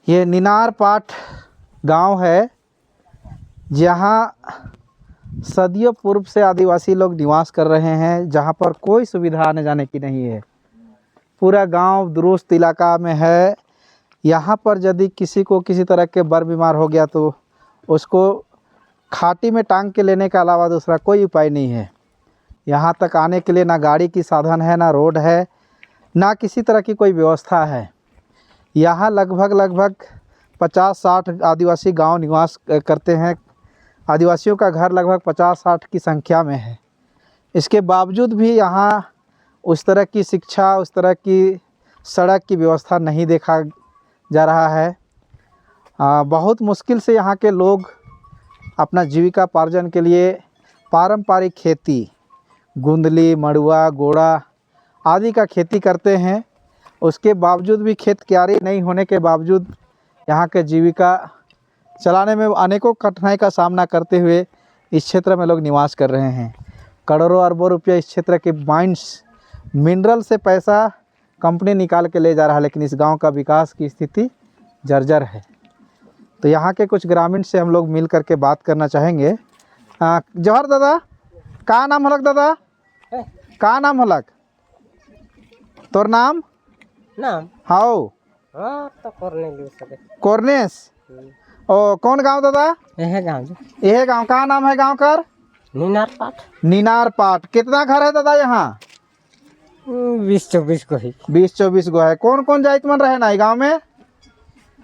ये निनारपाट गांव है, जहां सदियों पूर्व से आदिवासी लोग निवास कर रहे हैं, जहां पर कोई सुविधा आने जाने की नहीं है। पूरा गांव दुरुस्त इलाका में है। यहाँ पर यदि किसी को किसी तरह के बर बीमार हो गया तो उसको खाटी में टांग के लेने के अलावा दूसरा कोई उपाय नहीं है। यहाँ तक आने के लिए ना गाड़ी की साधन है, ना रोड है, ना किसी तरह की कोई व्यवस्था है। यहाँ लगभग लगभग 50-60 आदिवासी गांव निवास करते हैं। आदिवासियों का घर लगभग 50-60 की संख्या में है। इसके बावजूद भी यहाँ उस तरह की शिक्षा, उस तरह की सड़क की व्यवस्था नहीं देखा जा रहा है। बहुत मुश्किल से यहाँ के लोग अपना जीविका पार्जन के लिए पारंपरिक खेती गुंदली, मड़ुआ, गोड़ा आदि का खेती करते हैं। उसके बावजूद भी, खेत क्यारी नहीं होने के बावजूद, यहाँ के जीविका चलाने में अनेकों कठिनाई का सामना करते हुए इस क्षेत्र में लोग निवास कर रहे हैं। करोड़ों अरबों रुपया इस क्षेत्र के माइंस मिनरल से पैसा कंपनी निकाल के ले जा रहा है, लेकिन इस गांव का विकास की स्थिति जर्जर है। तो यहाँ के कुछ ग्रामीण से हम लोग मिल करके बात करना चाहेंगे। जोहार दादा, का नाम हलक दादा? का नाम हलक तोर नाम? नाम? हाओ। हाँ, तो करने लिए सके। कोरनेस। ओ, कौन गांव दादा? यह गाँव जो। यह गांव का नाम है गांव कर? निनार पाठ। निनार पाट। कितना घर है दादा यहाँ? 20-24 को ही। 20-24 गो है। कौन कौन जाइत मन रहे ना गांव में?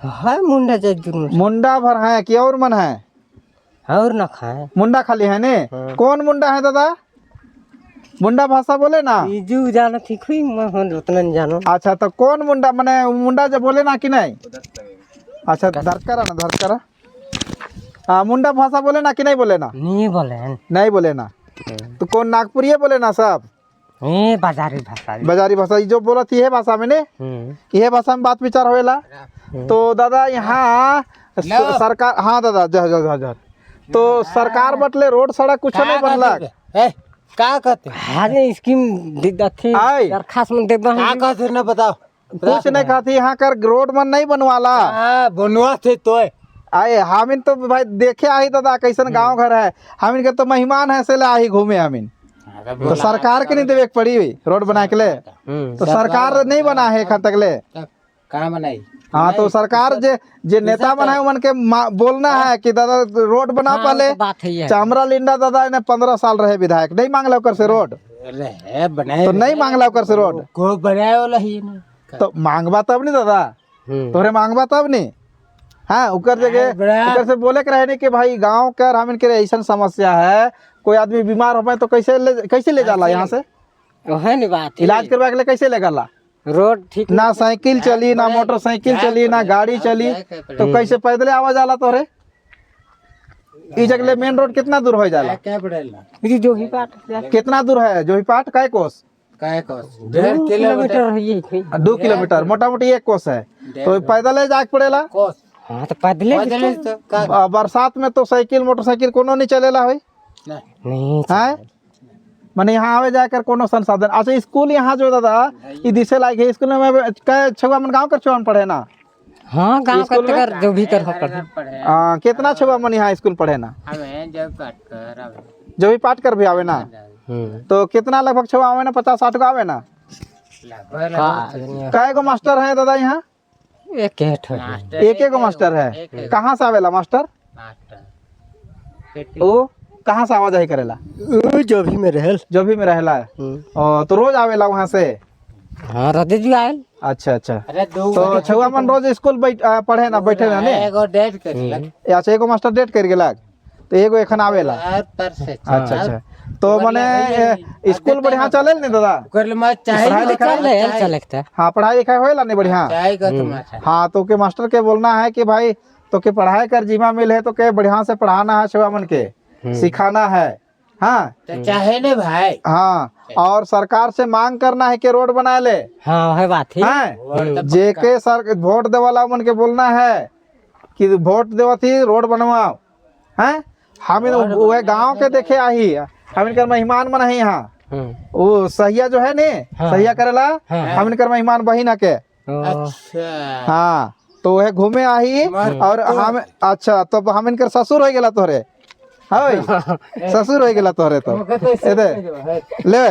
है, मुंडा जाए दुनू। मुंडा भर है कि और मन है? और न खाए। मुंडा खाली है ने? हाँ। कौन मुंडा है दादा? मुंडा भाषा बोले ना। इजू जाना ठीक हुई, मैं हूँ उतना नहीं जानो। अच्छा, तो कौन मुंडा, मने मुंडा जब बोले ना कि नहीं? अच्छा, दर्ज करा ना, दर्ज करा। हाँ, मुंडा भाषा बोले ना कि नहीं बोले ना? नहीं बोले। नहीं बोले ना? तो कौन, नागपुरी बोले ना सब? ए, बाजारी भाषा। बाजारी भाषा। ये जो बोला थी, ये भाषा में ने? यह भाषा में बात विचार होएला। तो दादा, यहाँ सरकार, हाँ दादा, जा जा जा जा। तो सरकार बटले रोड सड़क कुछ नहीं बनलक? ए, का कहते? अरे, स्कीम थी। आय। दरखास्त में देबा। का कहते ना, बताओ। कुछ नहीं कहती। यहाँ कर रोड मन नहीं बनवाला? हाँ, बनवा थे तो। आए हमिन तो भाई देखे आई दादा, कैसन गांव घर है। हमिन के तो मेहमान है से ले आई घूमे हमिन। तो सरकार के नहीं देवे के पड़ी रोड बना के ले? तो सरकार नहीं बना है एखन तक ले? कहाँ बनाई? हाँ, तो सरकार जे जे नेता बनाए मन के बोलना है कि दादा, रोड बना। हाँ, पहले तो बात है ये। चामरा लिंडा दादा ने 15 साल रहे विधायक, नहीं मांगला ओकर से रोड? अरे, बनाए। तो नहीं मांगला ओकर से रोड? को बनाए वाला ही नहीं। तो मांगबा तब नहीं दादा? तोहरे मांगबा तब नहीं? हाँ, उकर जगह उकर से बोले के रहे नहीं कि भाई, गांव कर हम इनके ऐसा समस्या है, कोई आदमी बीमार हो पाए तो कैसे ले जाला यहाँ से? वह नहीं बात है। इलाज करवा के लिए कैसे ले गला? रोड ठीक। ना साइकिल चली, ना मोटरसाइकिल चली, ना गाड़ी चली, तो कैसे पैदले आवा जाला तोहरे? ई जगह मेन रोड कितना दूर हो जाला? क्या पड़ेला? ये जो ही बात। कितना दूर है जो पाट? काय कोस? काय कोस? 1.5 किलोमीटर किलोमीटर। है ये। 2 किलोमीटर, मोटा मोटी 1 कोस है। तो पैदल जाके पड़ेला? कोस। हाँ, तो पैदले। पैदल तो का? बरसात में तो साइकिल मोटरसाइकिल कोनो नहीं चलेला होई? नहीं। नहीं। है, माने यहाँ आवे जाकर कोनो संसाधन। अच्छा, स्कूल यहाँ जो दादा ई दिसे लायक है, स्कूल में कै छुआ मन, गांव कर छुआ मन पढ़े ना? हाँ, गांव का। स्कूल में? कर जो भी कर पढ़े। कितना छुआ मन यहाँ स्कूल पढ़े ना? हमें जब काट कर आवे। जो भी पाठ कर भी आवे ना? तो कितना लगभग छुआ आवे ना? 50-60 गो आवे ना? लगभग। का? कै गो मास्टर है दादा यहाँ? एक ठो है। एक एगो मास्टर है। कहाँ से आवेला मास्टर? मास्टर। ओ कहाँ से आवाजाही करेला? जो भी में रहल। जो भी में रहेला। ओ, तो रोज आवेला वहाँ से? हाँ, रदे जी आयल। अच्छा। अरे, दो। तो छुआ मन रोज स्कूल बैठ पढ़े ना, बैठे ना ने? एगो डेढ़ कर। अच्छा, एगो मास्टर डेट कर गेलक तो एगो एखन आवेला। और पर से। अच्छा, तो मने स्कूल बढ़िया चले नहीं दादा? कर ले मत चाहे। पढ़ाई लिखाई? चले चलता। हाँ, पढ़ाई लिखाई होएला नहीं बढ़िया? चाहे का तुम अच्छा। हाँ, तो के मास्टर के बोलना है कि भाई, तो के पढ़ाई कर जिम्मा मिल है तो के बढ़िया से पढ़ाना है, छुआ मन के सिखाना है। हाँ। तो चाहे ने भाई। हाँ, और सरकार से मांग करना है कि रोड बना ले। हाँ, वही बात है। हैं, जे के सर वोट देवाला मन के बोलना है कि वोट देवा थी, रोड बनवाओ। हैं, हम वह गांव के देखे आई, हम इनकर मेहमान मन है यहाँ। वो सहिया जो है ने? हाँ। सहिया करेला। हाँ। हम इनकर मेहमान बहिन के। ओ, अच्छा। हाँ। तो वह घूमे आही और हम अच्छा तो हम इनकर ससुर हो गेला तोहरे हाय ससुर हो गेला तोहरे तो ए दे ले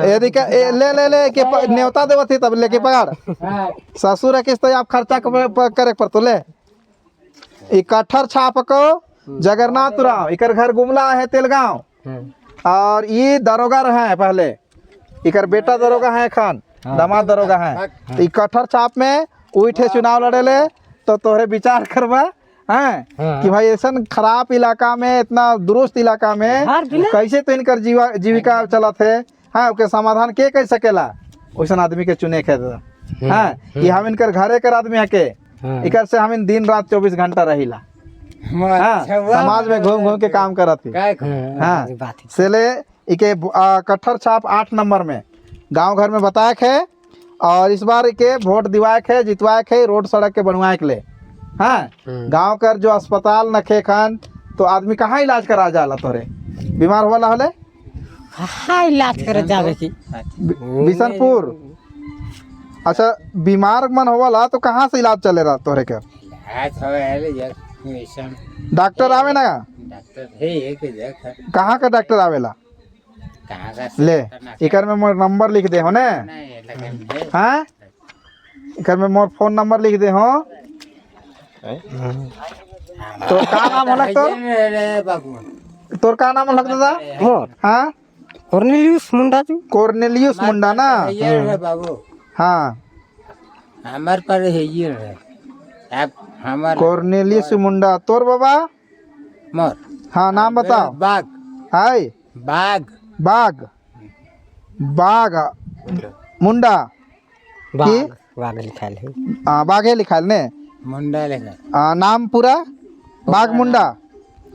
यदि का ए, ले ले ले के न्योता देवत ही तब लेके पकड़। ससुर है किस तो आप खर्चा करे पर तो ले। ई कट्ठर छाप को जगन्नाथ राव इकर घर गुमला है तेलगांव और ये दरोगा रहे हैं पहले, इकर बेटा दरोगा है खान दामाद दरोगा है। तो ई कट्ठर छाप में उठे चुनाव लड़े ले तो तोहरे विचार करबा हैं कि भाई ऐसा खराब इलाका में इतना दुरुस्त इलाका में कैसे तो इनकर जीविका चलत है। हाँ ओके समाधान के कह सकेला वैसन आदमी के चुने के हाँ कि हम इनकर घरे कर आदमी हके इकर से हम इन दिन रात 24 घंटा रहिला। हाँ समाज में घूम घूम के काम करत ही। हाँ से ले इके कट्ठर छाप 8 नंबर में गांव घर में बताए है और इस बार इके वोट दिवाए है जितवाए है रोड सड़क के बनवाए के ले। हाँ गांव कर जो अस्पताल नखे खान तो आदमी कहाँ इलाज करा जाला तोरे बीमार होला होले हाँ इलाज करे जावे की बिशनपुर। अच्छा बीमार मन होला तो कहाँ से इलाज चले रहा तोरे के? डॉक्टर आवे ना? डॉक्टर है एक जगह। कहाँ का डॉक्टर आवेला? कहाँ का ले इकर में मोर नंबर लिख दे हो ने। हाँ इकर में मोर फोन नंबर लिख दे हो। तो का नाम होला तोर? बाबू तोर का नाम होला दादा? मोर हाँ कॉर्नेलियस मुंडा जी। कॉर्नेलियस मुंडा ना? ये बाबू। हाँ हमार पर है ये रे आप हमार कॉर्नेलियस मुंडा। तोर बाबा? मोर हाँ नाम बताओ। बाघ। हाय बाघ। बाघ बाघ मुंडा बाघ बाघ लिखाइल है। हाँ बाघे लिखाइल ने मुंडा लिखा। नाम पूरा बाघ मुंडा।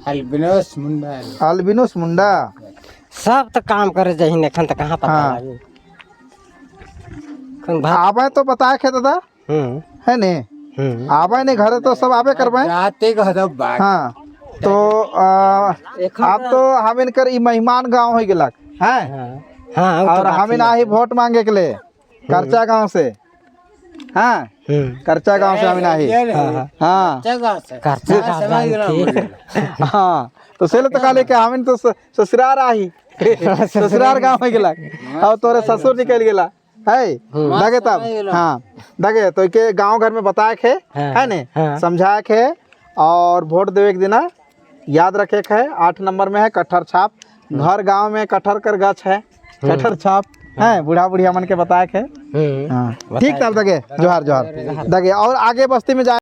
अल्बिनोस मुंडा। अल्बिनोस मुंडा। सब तो काम करे जही एखन तो कहाँ पता हाँ। लागे कौन भात आवे तो बताए खे दादा है ने? आवे नहीं घरे तो सब आवे करवाए जाते कह दो बाघ। हाँ तो अब तो हम इनकर ई मेहमान गांव हो गेलक हैं। हाँ और हम इन आही वोट मांगे के लिए करचा गांव से। हाँ करचा गांव से हम इन आही। हाँ खर्चा हाँ तो सेले तो कहले कि हम इन तो ससुरार आही ससुरार गांव हो गेलक और तोरे ससुर निकल गेला है दगे तब। हाँ दगे तो के गांव घर में बताए के है ने समझाए के और वोट देवे के दिना याद रखे के है। 8 नंबर में है कट्ठर छाप। घर गांव में कटहर कर गाछ है कटहर छाप है बूढ़ा बुढ़िया मन के बताए के। हाँ ठीक तब दगे जोहार जोहार दगे और आगे बस्ती में जाए।